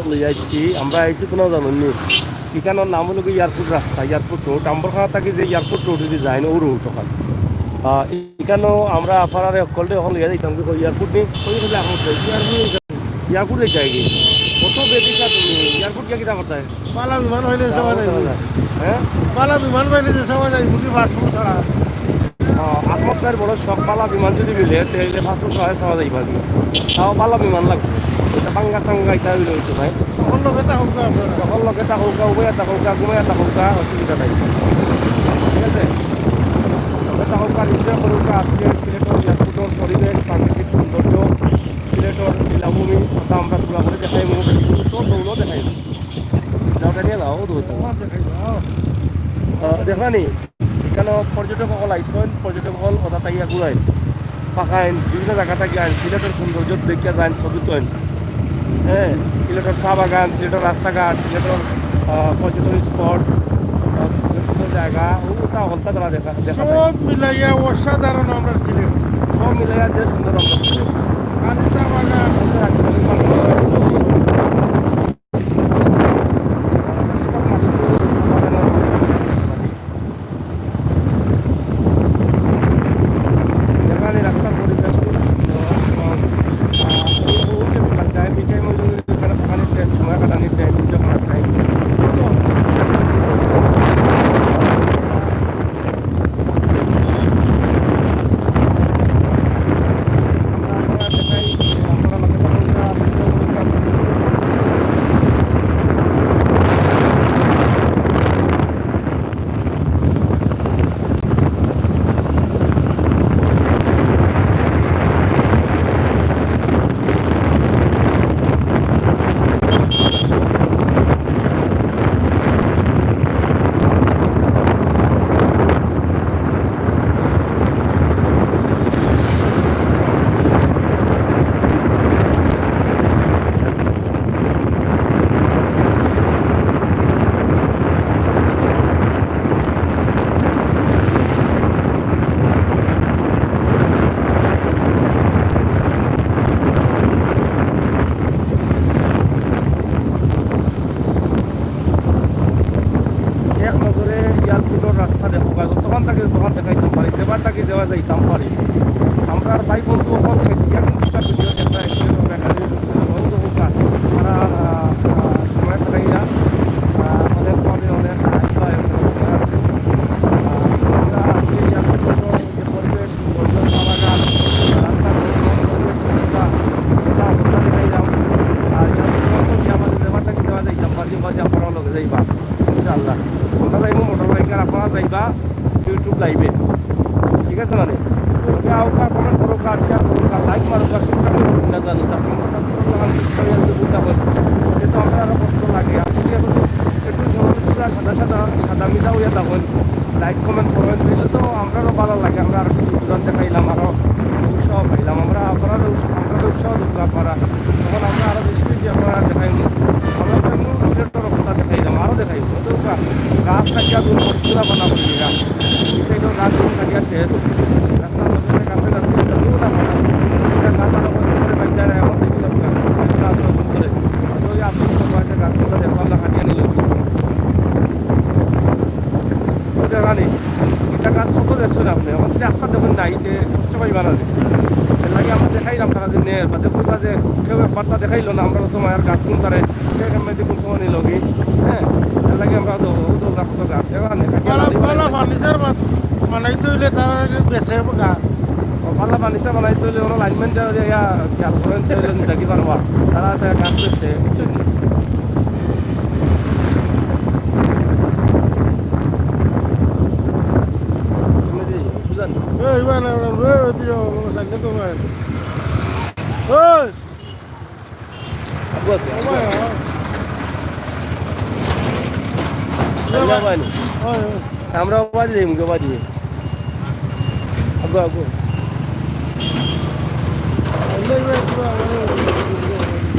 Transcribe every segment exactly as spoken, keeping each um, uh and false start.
লই আইছি। আমরা আইছি কোনো জানেন নি? ইখানর নাম অইলো গি এয়ারপোর্ট রাস্তা, এয়ারপোর্ট রোড। আম্বরখানা থাকি যে এয়ারপোর্ট রোড যদি যাইন, ও রোড ওখান। আহ, ইখানো আমরা আফারারে অকলরে অখন লইয়া যাইতাম কি কই এয়ারপোর্ট নি? কই বলে এখন কই? এয়ারপোর্ট যাইতাম। এয়ারপোর্ট যাইতাম কি? কত বেশি কা তুমি? এয়ারপোর্ট গিয়া কিতা করতায়? বালা বিমান পাইলে যাওয়া যায়। হ্যাঁ? বালা বিমান পাইলে যে যাওয়া যায়, বুঝি পাসপোর্ট ছাড়া। আহ, আমার তার বড় শখ, বালা বিমান যদি মিলে, তাহলে পাসপোর্ট ছাড়া যাওয়া যাইবা কি? তাও বালা বিমান লাগবে। এটা বাঙ্গা সাঙ্গা এটা হইলে হইতো ভাই। অন্য কথা হোক না আপনারা। যখন লোকে তা হোক, উভয় তা হোক, ঘুমায় তা হোক, অসুবিধা নাই। ঠিক আছে? এটা হোক আর enjoy করুক আজকে সিলেটর এয়ারপোর্টর পরিবেশ, প্রাকৃতিক সৌন্দর্য, সিলেটর লীলাভূমি, ওটা আমরা পুরো করে দেখাইব, তো দৌড়ও দেখাইব। যাওটা নিয়ে যাও, দৌড়। আহ, দেখলা নি? ইখানো পর্যটক অকল আইছইন, পর্যটক অকল ওটা তাইয়া ঘুরাইন, ফাঁকাইন, বিভিন্ন জায়গা থাকি আইন, সিলেটর সৌন্দর্য দেখিয়া যাইন, ছবি তুলেন। হ্যাঁ, সিলেটর চা বাগান, সিলেটর রাস্তাঘাট, সিলেটর, আহ, পর্যটন স্পট, আহ, সুন্দর সুন্দর জায়গা, ও-, ওটা হলতা তারা দেখা, দেখা যায়। সব মিলাইয়া অসাধারণ আমরা সিলেট। সব মিলাইয়া যে সুন্দর আমরা সিলেট। খালি চা বাগান। এখানে রাস্তার পরিবেশ খুব সুন্দর এবং, আহ, ওই, ওই যে দোকানটা, এই টাইমে যদি এখানে দোকানের টাইম, সময় কাটানোর টাইম, এনজয় করার টাইম। এক নজরে এয়ারপোর্টর রাস্তা দেখো, ভাই, যতক্ষণ থাকি ততক্ষণ দেখাইতাম পারি, যেবার থাকি যেবা যাইতাম পারি। আমরা ভাই বন্ধু অকল খাইছি, এখন দুটা ভিডিও দেখবা, একটু দেখা যায়, তারা, আহ, আহ, সময় কাটাইয়া, আহ, অনেক পরে অনেক আইবা, এখন সময় আছে। আহ, আমরা আজকে এয়ারপোর্ট যে পরিবেশ, সুন্দর চা বাগান, রাস্তার পরিবেশ, রাস্তা, এটা আমরা দেখাইলাম। আর এয়ারপোর্ট গিয়া আমাদের ব্যাপারটা কি দেওয়া যাইতাম, বাজে বাজে আপনারা লগে যাইবা, ইনশাআল্লাহ। আমরা যাইবো মোটর বাইকে, আর আপনারা যাইবা YouTube লাইভে, ঠিক আছে? মানে, তবে আউকা কমেন্ট করুক, আর শেয়ার করুক, আর লাইক মারুক, আর টুকটাক করুক না জানি, তারপর আমরা তারপর লাগান, বুঝতে পারি, আর কি বুঝতে হয়, এটা তো আমরা আরো কষ্ট লাগে। আর যদি এখন একটু সহযোগিতা সাদা সাদা, সাদা মিঠা হইয়া তখন লাইক কমেন্ট করবেন, তাহলে তো আমরারও ভালো লাগে, আমরা আরো কিছু ঘুরান দেখাইলাম, আরো উৎসাহ পাইলাম, আমরা আপনারা উৎসাহ, আমরা উৎসাহ দিলাম আপনারা, তখন আমরা আরো বেশি বেশি আপনারা দেখাইব। আমরা তো এমনি সিলেটর কথা দেখাইলাম, আরো দেখাইব। তো ওটা গাছ কাটিয়া দূর করে পুরা বানা করে দিই গাছ। এই সাইডেও গাছ কাটিয়া শেষ। রাস্তার মধ্যে গাছে গাছে এটা পুরা বানা। এটা গাছ আরো কত করে বাইতে হয়, এখন দেখি না পুরা। গাছ ওই করে। তো ওই আপনি সব আছে, গাছগুলো দেখলাম না, কাটিয়া নিল। ওই দেখা নি, এটা গাছ কত দেখছেন আপনি? এখন যদি একটা দেখুন নাই, যে কষ্ট পাইবা না। এর লাগে আমরা দেখাইলাম তারা যে নে, বা দেখুন বা যে কেউ একবার তা দেখাইলো না, আমরা তো মায়ের গাছ কোনটারে, সে এখান মধ্যে কোন সময় নিল কি, হ্যাঁ? এর লাগে আমরা তো, ও তো গাছ তো গাছ, দেখা নেই, কাটিয়া বালা, লাগাই বালা বানাই। ফার্নিচার বানাইতে হইলে তারা আগে বেছে গাছ। ও, বালা ফার্নিচার বানাইতে হইলে ওরা লাইনম্যান যারা দিয়া খেয়াল করেন, তাহলে দেখি পারবা। তারা তো গাছ বেছে, বুঝছেন? এই, ভাই, না, না, ওই, ওই, ওই, ওই, ওই, ওই, ওই, ওই। আব্বু আছে, আব্বু আছে। ওই, ওই। আমরা বাড়ি যাই, মুখে বাড়ি যাই। আব্বু, আব্বু।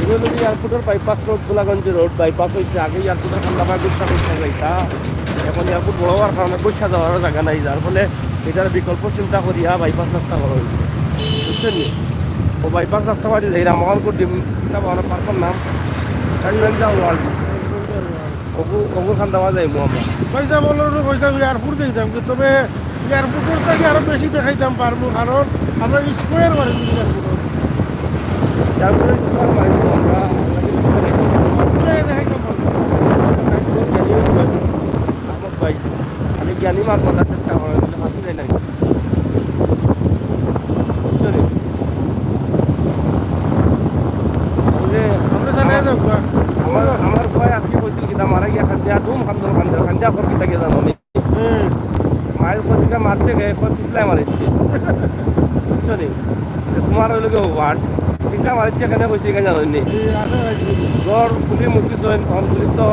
এগুলো কি এয়ারপোর্টের bypass road, Golaganj road bypass হইছে। আগে এয়ারপোর্টের খান্দাবায় গুসা গুসা যাইতা। এখন এয়ারপোর্ট বড় হওয়ার কারণে গুসা যাওয়ার জায়গা নাই, যার ফলে এটার বিকল্প চিন্তা করিয়া বাইপাস রাস্তা করা হয়েছে, বুঝছেন নি? ও বাইপাস রাস্তা বাদে যাই রামমোহন কুটিম, কিতা বাবা পার্কর নাম, অ্যাডভেঞ্চার ওয়ার্ল্ড। অগু, অগুর খান্দাবাজ যাইমু আমরা। পয়সা বললো, কইতাম এয়ারপোর্ট যাইতাম, কিন্তু তবে এয়ারপোর্টর থাকি আরো বেশি দেখাইতাম পারমু, কারণ আমরা স্কোয়ার মারি দিই এয়ারপোর্টর। এয়ারপোর্টর স্কোয়ার মারি দিই আমরা, আমরা কিন্তু দেখাইতাম পারমু। পুরাই দেখাইতাম পারমু। আহমদ ভাই, আমি জ্ঞানী মাত মাতার চেষ্টা করি, কিন্তু ফাঁসি যাই নাই। বুঝছো নি? আমি যে আমরা জানাই আমার, যাও, আমার, আমার ভাই আজকে কইছিল কিতা, মারা গিয়া খান্দিয়া, দুম খান্দর খান্দর, খান্দিয়া কর কিতা গিয়া জানো নি? হুম। মায়ের কচিটা মারছে গে, কই পিছলায় মারিচ্ছে। বুঝছো নি? যে তোমার ওই লোকে ওয়ার্ড, পিছলায় মারিচ্ছে এখানে কইছে, এখানে জানো নি? এই আশা রাখি। ঘর ফুলি মুসিস হইন, তখন ফুলি তো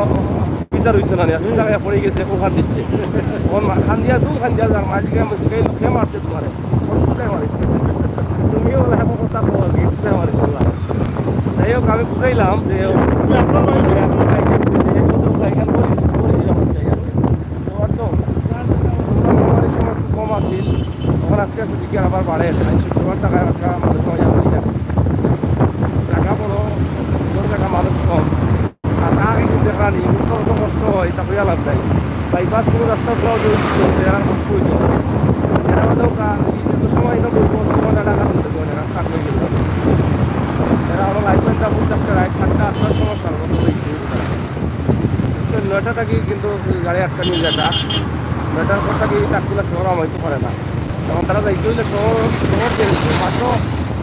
বিচার হইছে না, হুম। পিছলায় পড়ে গেছে, ওখান দিচ্ছে। তখন মা-, খান্দিয়া, দুম খান্দিয়া যার, মাঝে গিয়ে মুসিকে লোকে মারছে তোমারে। কোন কোথায় মারিস? তুমিও এখন কথা বলো আর কি, কোথায় মারিস আল্লাহ? যাই হোক, আমি বুঝাইলাম যে তুই আপনার বাড়ি যে আপনার বাড়ি যে কত ভাই, এখানে বলি, বলি দিলাম, আচ্ছা, ঠিক আছে। তোমার তো, তোমার তো বাড়ির সময় একটু কম আছিল, তখন আস্তে আস্তে দিকে আবার বাড়ে। তাই শুক্রবার টাকা একটা মানুষ হয়, জায়গা বড়, সুন্দর জায়গা, মানুষ কম। আর আগে কিন্তু দেখা নেই, উত্তর অত কষ্ট হয়, তা কইয়া লাভ নাই। বাইপাস কোনো রাস্তা ছাড়াও যে উত্তর, এরা কষ্ট হইতো। এরা হয়তো কা-, এই যত সময় এটা বলবো, তত সময় এটা কাটতে দেবো না, কাট হয়ে গেল। এরা আবার লাইফ লাইনটা বুঝতে আসছে, রাইট সাতটা আটটার সময় সাড়ে নটা হয়ে গেছে। তো নয়টা থাকি কিন্তু গাড়ি আটকা নিয়ে যায়, নয়টার পর থাকি ট্রাকগুলো শহর আমাইতে পারে না। তখন তারা যাইতে হইলে শহর, শহর যে মাত্র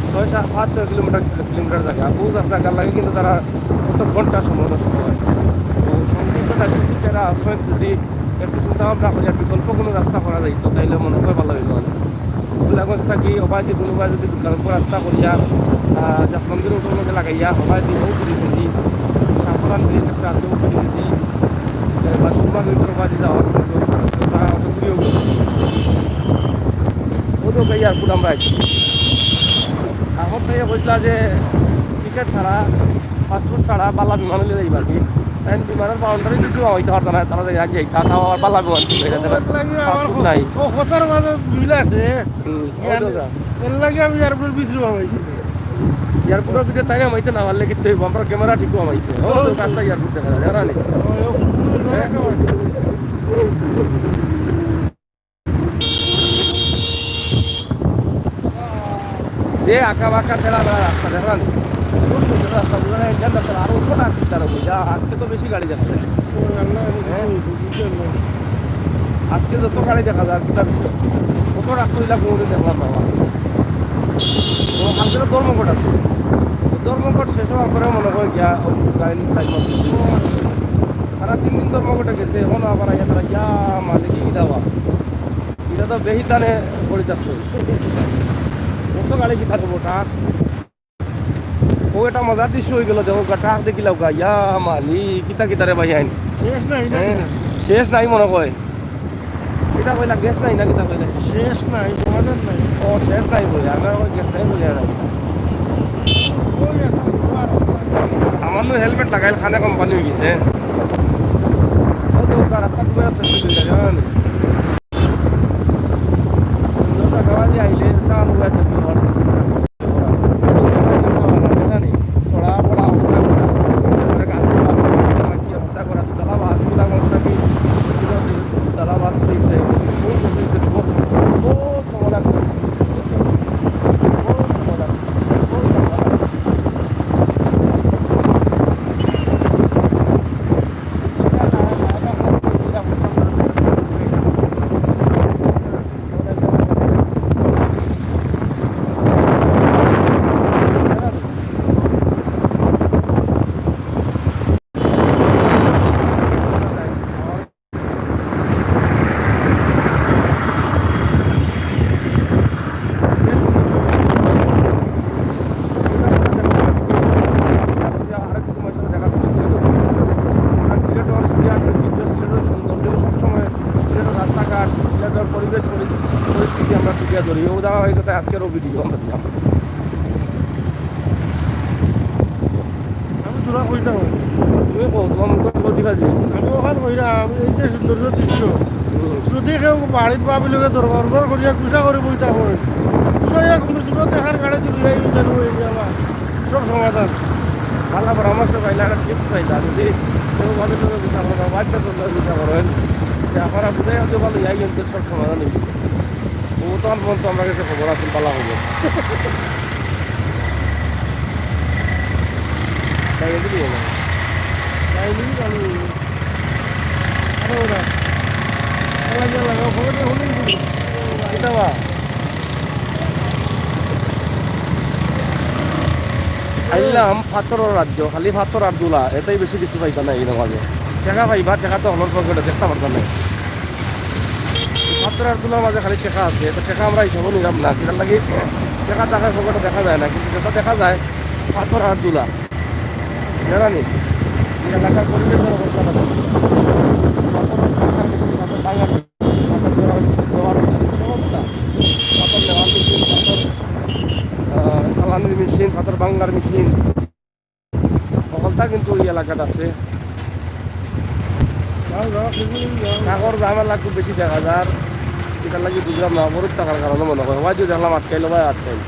ছয়, সাত, পাঁচ, ছয় কিলোমিটার, কিলোমিটার জায়গা, বুঝ আসলে গাল লাগে, কিন্তু তারা কত ঘন্টা সময় নষ্ট হয়। তো সংশ্লিষ্ট দায়িত্ব তারা আশ্রয় যদি একটু চিন্তা ভাবনা করিয়া বিকল্প কোনো রাস্তা করা যাইতো, তাইলে মনে হয় ভালো হইলো। গোলাগঞ্জ থাকি ওবায়দি কোনো যদি বিকল্প রাস্তা করিয়া, আহ, জাফলংগির রোডের মধ্যে লাগাইয়া ওবায়দি ও করে যদি সাফরান ব্রিজ একটা আছে, ও করে যদি, আহ, বা সুরমা ব্রিজের ওবায়দি যাওয়ার কোনো ব্যবস্থা আছে, ওটা হয়তো ঘুরিয়েও গেল। ও তো ওকে এয়ারপোর্ট আমরা আছি। এখন তো ইয়ে কইছিলা যে টিকিট ছাড়া, পাসপোর্ট ছাড়া বালা বিমান হইলে যাইবা কি? তাই বিমানের বাউন্ডারি কিছু হইতে পারতো না, তারা যাই, যাই, তা, তাও আবার বালা বিমান ছিল, এটা তারা ও, এর লাগি আমার পাসপোর্ট নাই। ও, কথার মাঝে মিল আছে। হুম, ও ইয়ার, দাদা। এর লাগি আমি এয়ারপোর্ট ভিতরে হামাইছি। এয়ারপোর্টের ভিতরে তাই হামাইতে না পারলে কিচ্ছু হইব, আমরা ক্যামেরা ঠিক হামাইছে। ও, ও, তো রাস্তা এয়ারপোর্ট দেখা যায়, জানা নেই। ও, ও, ও, ও, ও, ও। যে আঁকা বাঁকা ঠেলা বেড়া রাস্তা, দেখলাম? খুব সুন্দর রাস্তা, বুঝলেন? একদম রাস্তা, আরো উঠো না, চিন্তা করবো। যা, আজকে তো বেশি গাড়ি যাচ্ছে। ও, আল্লাহ, হ্যাঁ? বুঝতে পারলাম। আজকে যত গাড়ি দেখা যায়, কিতা বিষয়? কত রাস্তা হইলা কোনোদিন দেখলাম না আমার। ও, কালকে তো ধর্মঘট আছে। তো ধর্মঘট শেষ হওয়ার পরে মনে হয় গিয়া, ও, গাড়ি নিতে টাইম আছে। তারা তিন দিন ধর্মঘটে গেছে, এখন আবার আইয়া তারা গিয়া মালিক কি দাবা। এটা তো বেহিতানে পড়ে যাচ্ছে। কত গাড়ি কি থাকবো, ট্রাক? ও, এটা মজার দৃশ্য হয়ে গেল, দেখো, গা-, ট্রাক দেখিলাও গা, ইয়া মালি, কিতা কিতা রে ভাই আইন। শেষ নাই, না হ্যাঁ? কিতা? শেষ নাই মনে হয়। কিতা কইলা, গ্যাস নাই না কিতা কইলা? শেষ নাই, সমাধান নাই। ও, শেষ নাই বলে, আমরা ওই গ্যাস নাই বলে আর। ওই এখন দুয়ার। আমার নু হেলমেট লাগাইল, খানে কোম্পানি হয়ে গেছে। ও তো ওটা রাস্তা ডুবে আছে, ডুবে যাবে, জানো নি? আর সিলেটর ইতিহাস, ঐতিহ্য, সিলেটর সৌন্দর্য, সবসময় সিলেটর রাস্তাঘাট, সিলেটর পরিবেশ, পরি-, পরিস্থিতি আমরা তুলিয়া ধরি। ও ধারাবাহিকতায় আজকেরও ভিডিও আমরা দিলাম। আমি তোরা কইতাম আছি। তুমি কও, তোমার মুখে কই দিবা দিয়েছি? আমি ওখানে কইরা, আমি এই যে সৌন্দর্য দৃশ্য, হুম। যদি কেউ বাড়িত ভাবি লোকে দরবার উরবার করিয়া কুশা করে বইতা হয়, কুশা ইয়া কোনো সুরত দেখার গাড়ি তুলিয়া এই বিচার হয়ে গেল, সব সমাধান। ভালা পরামর্শ পাইলা, একটা টিপস পাইলা। যদি কেউ ভাবে তো চিন্তা করো, বাচ্চা তো চিন্তা করো, যে আপনারা বুঝাই হয়তো ভালো, ইয়াই কিন্তু সব সমাধান হইছে। ও তো আমার মন তো আমার কাছে খবর আছে, ভালা খবর। তাই বুঝলি না? তাই বুঝলি আমি? আরে ওরা, ওরা যে লাগাও, খবর দিয়ে হলেই বুঝলি। কিতা বা? আইলাম পাথরর রাজ্য, খালি পাথর আর ধুলা, এটাই বেশি কিছু পাইতা না এই মাঝে। টেকা পাইবা, টেকা তো হকলর পকেটো, দেখতা পারতা না। পাথর আর ধুলার মাঝে খালি টেকা আছে, তো টেকা আমরা হিসাবও নিলাম না, কিতার লাগি টেকা থাকার পকেটো দেখা যায় না, কিন্তু যেটা দেখা যায় পাথর আর ধুলা। জানা নি? এই এলাকার পরিবেশর অবস্থা দেখো। পাথর আর ধুলার বেশি, পাথর ভাঙার পাথর দেওয়ার, দেওয়ার মেশিন, সব না। পাথর নেওয়ার মেশিন, পাথর, আহ, চালানির মেশিন, পাথর ভাঙ্গার মেশিন, সকলটা কিন্তু এই এলাকাত আছে। যাও, যাও, সেগুলো যাও। কাগজ ঝামেলা খুব বেশি দেখা যায়। এটার লাগি বুঝলাম না, অবরোধ থাকার কারণে মনে হয়। ওই যে দেখলাম আটকাইলো, ভাই আটকাইলো।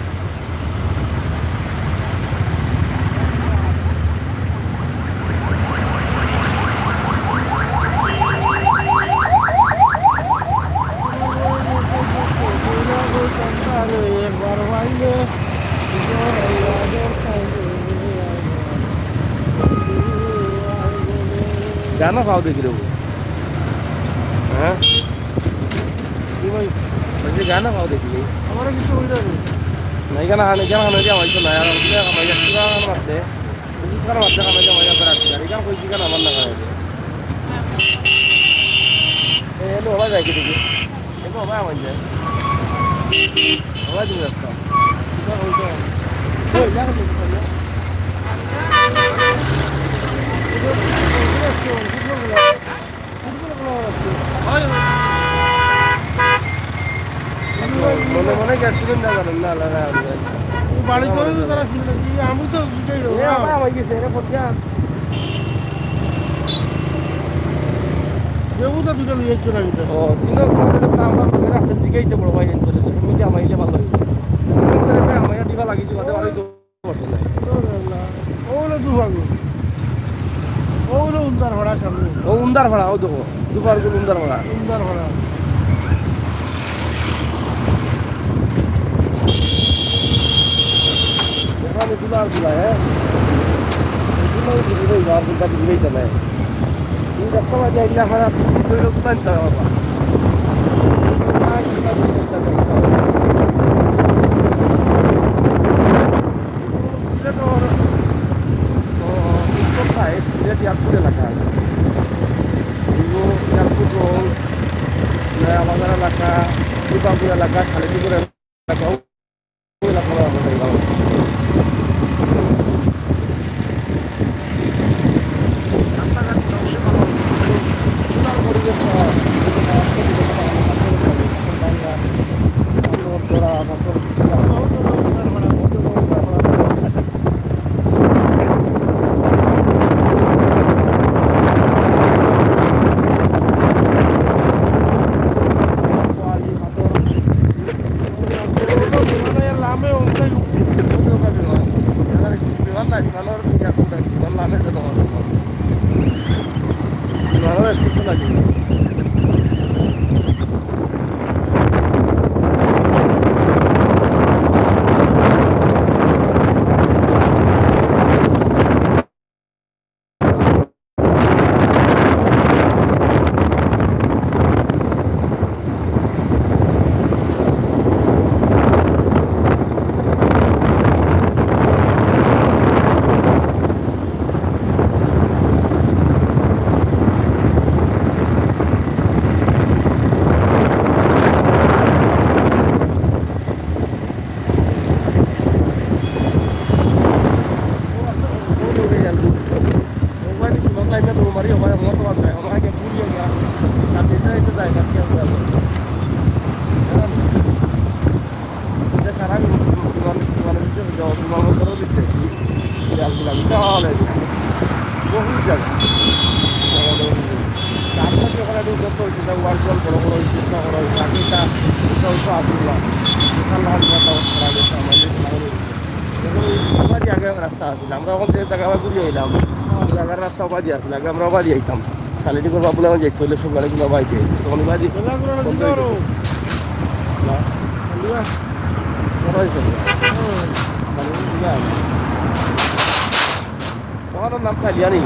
গানও খাও দেখি দেবো। হ্যাঁ? কি ভাই? বলছি, গানও খাও দেখি। আমার কিছু হইল না। না, এখানে হানে, এখানে হানে, আমার তো নাই। আর আমি তো আমার একটু গান মারতে। বুঝি কার মাঝে কামাই কামাই আপনার আছে, আর এখানে কইছি কেন আমার না খাওয়া যায়। এ, এলো হবা যায় কি দেখি? এলো হবা আমার যায়। হবা দিন রাস্তা। এটা হইতো। ওই, দেখো তো, কোথায় যায়? মনে মনে গেছিলেন না জানেন না, আল্লাহ না জানেন। ও বাড়ি করে তো তারা ছিল কি? আমি তো দুটাই এ, বাবা, আমার গেছে, এরা ফোন দেন। কেউ তো দুটো নিয়ে চলে গেছে। ও, সিরিয়াস না হলে তো আমরা লোকের হাতে জিগাইতে বড় ভাই, এনতে তুমি যে আমার ইলে ভালো হইতো। আমার ডিবা লাগিয়েছি, বাদে বাড়ি তো ও হলো দুপারগুল। ও হলো উন্দারপাড়া সামনে। ও উন্দারপাড়া, ও দেখো, দুপারগুল উন্দারপাড়া। উন্দারপাড়া। ওখানে দুলার দুলা, হ্যাঁ? দুলাই দিবি, ওই আর দুলটা দিবি, এইটা নাই। এই রাস্তা মাঝে আইলে আমার আছে, দুই লোক দুলাই দিতে হবে বাবা। সিলেটর, ও, উত্তর সাইড, সিলেট এয়ারপোর্ট এলাকা। এগুলো এয়ারপোর্ট রোড, নয়াবাজার এলাকা, দীপাপুর এলাকা, শালিনীপুর এলাকা, ওই এলাকা আমরা যাইলাম। রাস্তাঘাট মোটামুটি ভালো। সুন্দর পরিবেশ, আহ, লামে উঠতে বিমান নাই, বিমানর বিমান লামে যেতে হবে। বিমানর স্টেশন আছে। এটা সারা বিমান, বিমান, বিমানের ভিতরে যাওয়া, বিমানবন্দরও দেখতে পাচ্ছি। বিশাল বিশাল, বিশাল area। বহুত জায়গা। আমাদের কাজটা কি ওখানে একটু উন্নত হয়েছে, তা ওয়াল টোয়াল বড় বড় হয়েছে, উঁচা করা হয়েছে। আগে এটা উঁচা উঁচা আসিল না। বিশাল লাল বিশাল অবস্থা লাগে, আমার এই ভালো লেগেছে। ওবাদি আগে রাস্তা আছিল, আমরা অখন যে জাগা ঘুরি আইলাম, ওই জাগার রাস্তা ওবাদি আছিল, আগে আমরা ওবাদি আইতাম। শালিটি করবা বলে আমি যাইতে হইলে সব গাড়ি গুলো বাইকে, তখন ওবাদি না, বড় হয়েছে। মানে, ইয়া, তোমার নাম সালিয়া নি?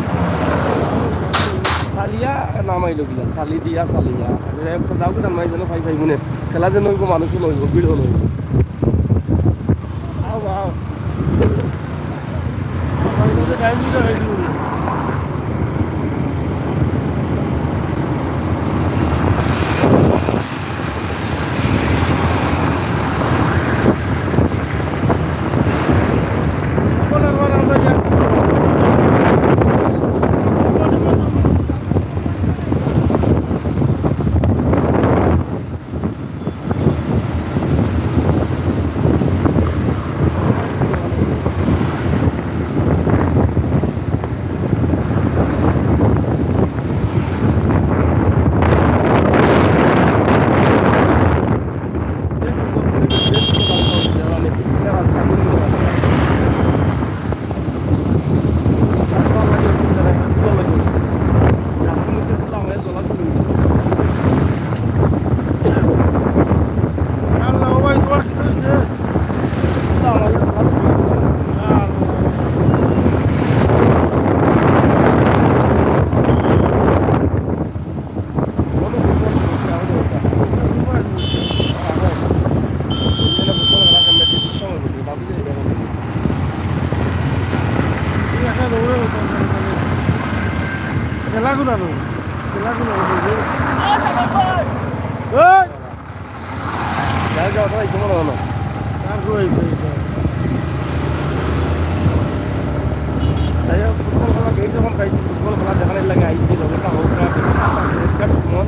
সালিয়া নাম আইলো কিলা? সালি দিয়া সালিয়া। একটা যাও কিনা নাই যেন ভাই ভাই মনে। খেলা যেন হইব, মানুষও লইব, ভিড়ও লইব। আও, আও। খেলা কোন আনো? খেলা কোন আনো? এই! যাও, যাও, ভাই, তোমার হলো। আর কই, কই, কই? যাই হোক, ফুটবল খেলা, বেশ যখন পাইছি, ফুটবল খেলা দেখানোর লাগে আইছি, লগে একটা হোক না, সুমন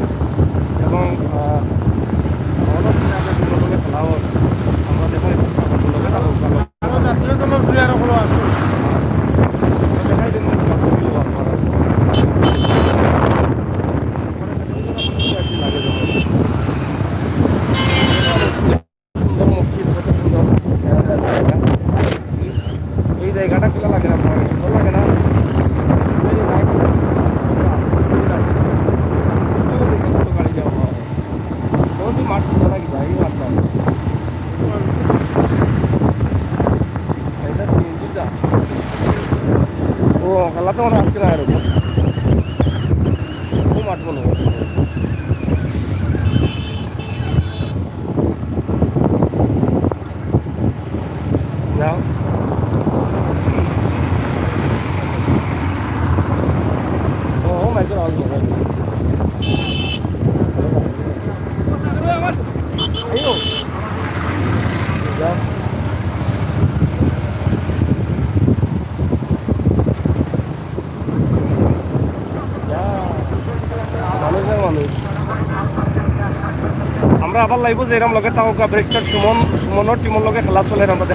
এবং, আহ, আমাদের সাথে আমরা ফুটবল খেলা হোক, আমরা দেখাই দিচ্ছি, আমার লগে একটা হোক, ভালো। আরো জাতীয় দলের player অকল আছে। দেখাই দিন, লাগে যখন। সুন্দর মসজিদ, কত সুন্দর, আহ, জায়গা। এই জায়গাটা কিলা লাগে না, তোমার সুন্দর লাগে না? Very nice। Very nice। কত গাড়ি যাওয়া হয়। কোন মাঠ খোলা নাকি ভাই? এই মাঠ নাই। এটা সিএনজি যা। ও, খেলা তো মনে হয় আজকে না এরকম। ও মাঠ মনে হয়। যাও। ও, ও মাইকের আওয়াজ মনে হয়। আইও। যাও। মানুষ আর মানুষ। আমরা আবার live-ও যাইরাম, লগে থাকো, ব্যারিস্টার সুমন, সুমনর টিমর লগে খেলা চলের, আমরা